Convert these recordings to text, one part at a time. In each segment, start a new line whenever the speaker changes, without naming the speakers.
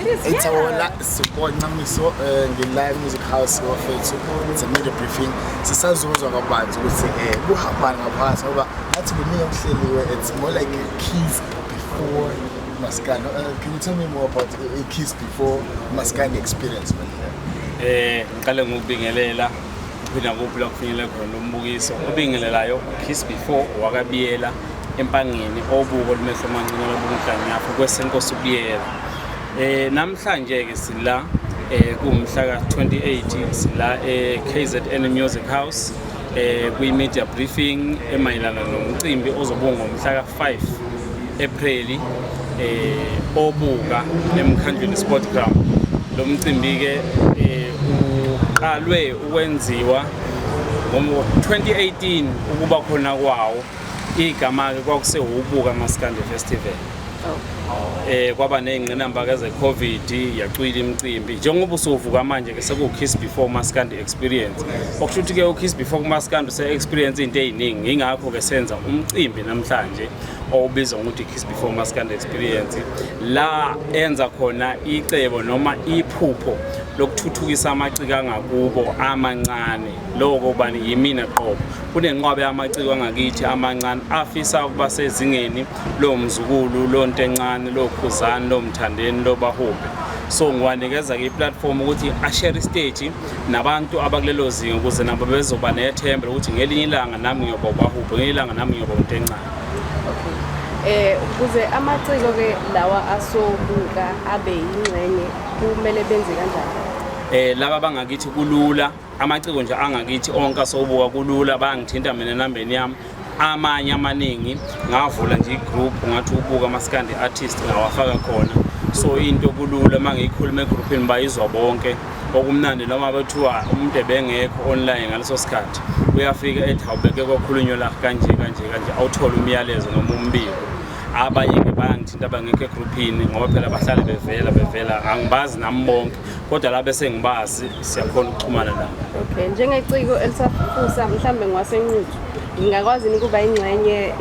It is,
It's our
yeah.
la Ncamiso, nge-live music house bafethu. It's a media briefing. Sisazozwa kabanzi ukuthi kuhambani ngaphakathi ngoba ngathi kuningi okuhleliwe. It's more like a Kiss Before Maskandi. Can you tell me more about a Kiss Before Maskandi experience, man?
Ngiqale ngokubingelela kuphinda kuphi la kufinyelela khona lo mbukiso obingelelayo, Kiss Before wakaBiyela eMpangeni, obuko limehlo amancane lobunhlanyapho kwesenkosi uBiyela. Namhlanje ke sila, kumhla ka-28, sila e-KZN Music House kwi media briefing emayelana nomcimbi ozobe ngomhla ka-5 April obuka eMkhandlwini Sport Ground. Lo mcimbi ke uqalwe ukwenziwa ngo-2018. Ukuba khona kwawo, igama ke kwakusewubuka Maskandi Festival. Kwaba nezingqinamba ke ze-Covid, yacwila imicimbi. Njengoba usuvuka manje ke seku Kiss Before Maskandi Experience, okusho ukuthi ke uKiss Before Maskandi use experience into eziningi. Ingakho ke senza umcimbi namhlanje owubizwa ngokuthi Kiss Before Maskandi Experience, la enza khona icebo noma iphupho lokuthuthukisa amaciko angakubo amancane. Lokho bani yimina qobo, kunenqwaba yamaciko angakithi amancane afisa ukuba sezingeni lo Mzukulu, lo Ntencane, lo Khuzani, lo Mthandeni, lo Bahube. So ngiwanikeza-ke i-platform ukuthi ashare isiteji nabantu abakulelo zinga, ukuze nabo bezoba nethemba lokuthi ngelinye ilanga nami ngiyoba uBahube, ngelinye ilanga nami ngiyoba uNtencane.
Okay. Ukuze amaciko ke lawa asobuka abe yingxenye, kumele benze kanjani?
Laba bangakithi kulula, amaciko nje angakithi onke asobuka kulula, bayangithinta mina enambeni yami. Amanye amaningi ngavula nje i-group, ngathi ubuka Maskandi Artist, ngawafaka khona. So into kulula, uma ngiyikhuluma egruphini bayizwa bonke. Okumnandi, noma bethiwa umuntu ebengekho online ngaleso sikhathi, uyafika ethi, "Awubeke kwakhulunywa la kanje kanje kanje," awuthole umyalezo noma umbiko. Abanye-ke bayangithinta abangekho egruphini, ngoba phela bahlale bevela bevela, angibazi nami bonke, kodwa la bese ngibazi siyakhona ukuxhumana nabo.
Okay, njengeciko elisafufusa, mhlambe ngwaseNquthu, ngingakwazi yini ukuba ingxenye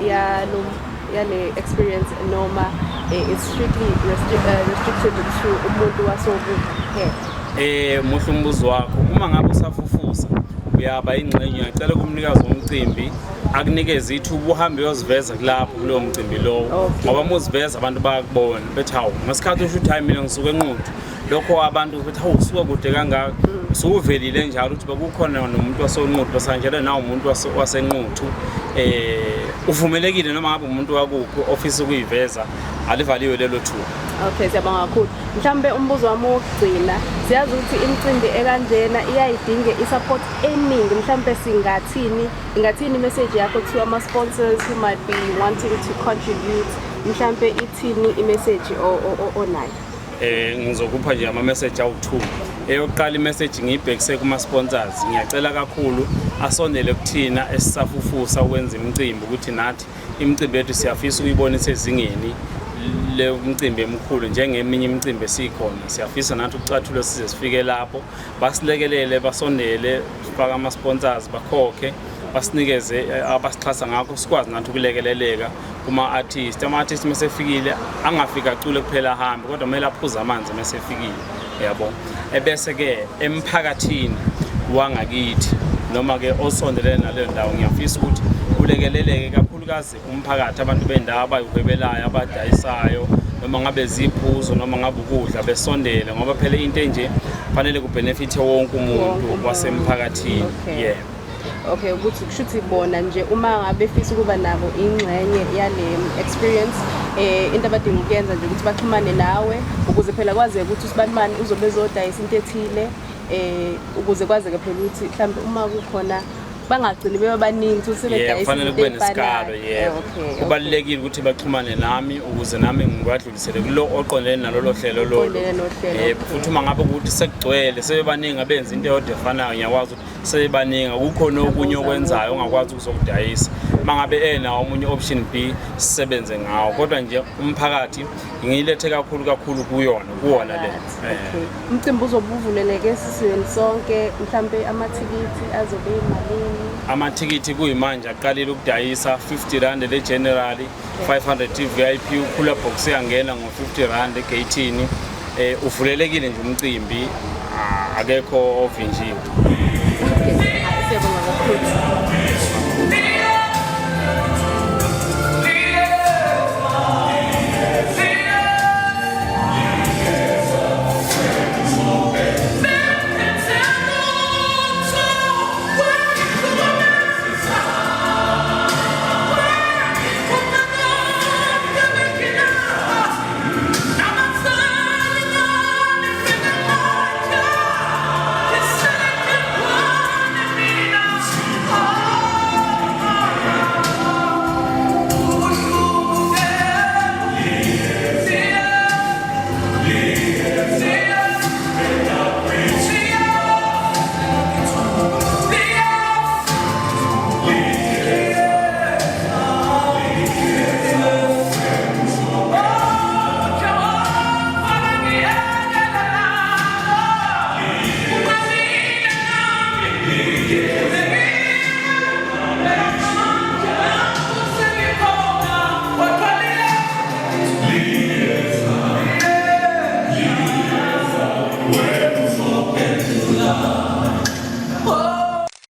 yale experience, noma it's strictly restricted to umuntu wasobuka kuphela?
Muhle umbuzo wakho. Uma ngabe usafufusa, uyaba ingxenye. Uyacela kumnikazi womcimbi akunikeze ithuba, uhambe uyoziveza kulapho kulowo mcimbi lowo. Ngoba uma uziveza, abantu bayakubona, bethi, "Hawu," ngesikhathi usho ukuthi, "Hayi, mina ngisuke eNquthu," lokho abantu bethi, "Hawu, usuka kude kangaka." Usuvelile njalo ukuthi bekukhona nomuntu wasoNquthu, basanjena nawo umuntu waseNquthu. Uvumelekile noma ngabe umuntu wakuphi ofisa ukuyiveza, alivaliwe lelo thuba.
Okay, siyabonga kakhulu. Mhlambe umbuzo wami wokugcina, siyazi ukuthi imicimbi ekanjena iyayidinga i-support eningi. Mhlambe singathini, ingathini i-message yakho to ama-sponsors who might be wanting to contribute? Mhlambe ithini i-message onayo?
Ngizokupha nje ama message awu2. Eyokuqala i-message ngiyibhekise kuma sponsors. Ngiyacela kakhulu asondele kuthina esisafufusa ukwenza imicimbi, ukuthi nathi imicimbi yethu siyafisa ukuyibona isezingeni le umcimbi emkhulu njengeminye imicimbi esikhona. Siyafisa nathi ukucathula size sifike lapho. Basilekelele, basondele, sifake ama sponsors, bakhokhe, basinikeze abasixhasa ngakho, sikwazi nathi ukulekeleleka kuma-artist. Ama-artist mesefikile angafiki acule kuphela ahambe, kodwa kumele aphuze amanzi mesefikile, yabo. Ebese-ke emphakathini wangakithi noma-ke osondelene naleyo ndawo, ngiyafisa ukuthi ulekeleleke kakhulukazi umphakathi, abantu bendawo abayihwebelayo, abadayisayo, noma ngabe ziphuzo noma ngabe ukudla, besondele, ngoba phela into enje fanele kubhenefithe wonke
Wonke
umuntu
umuntu.
wasemphakathini. Yeah.
Okay, ukuthi kushuthi bona nje uma ngabe befisa ukuba nabo ingxenye yale experience, into abadinga ukuyenza nje ukuthi baxhumane nawe, ukuze phela kwazeke ukuthi usibanibani uzobe ezodayisa into ethile, ukuze kwazeke phela ukuthi mhlawumbe uma kukhona bangagcini bebe baningi ukuthi sebedayisa
kufanele
izinto
kube nesikalo.
ey'fanayo.
Yebo. Kubalulekile ukuthi baxhumane nami ukuze nami ngiwadlulisele kulo oqondene nalolo hlelo lolo.
Oqondene nohlelo.
Yebo, futhi uma ngabe ukuthi sekugcwele, sebebaningi abenza into eyodwa efanayo, ngiyakwazi ukuthi sebebaningi, akukho nokunye okwenzayo ongakwazi ukuzokudayisa. Uma ngabe enawo omunye option B, sisebenze ngawo, kodwa nje umphakathi ngiyilethe kakhulu kakhulu kuyona kuwona le.
Okay. Umcimbi uzobe uvuleleke esizweni sonke, mhlambe amathikithi azobe imalini?
Amathikithi kuyimanje aqalile ukudayisa R50 le general, 500 VIP, ukhula box iyangena ngo-R50 egeyithini. Uvulelekile nje umcimbi, akekho ovinjiwe.
Okay, siyabonga kakhulu.
Yeah.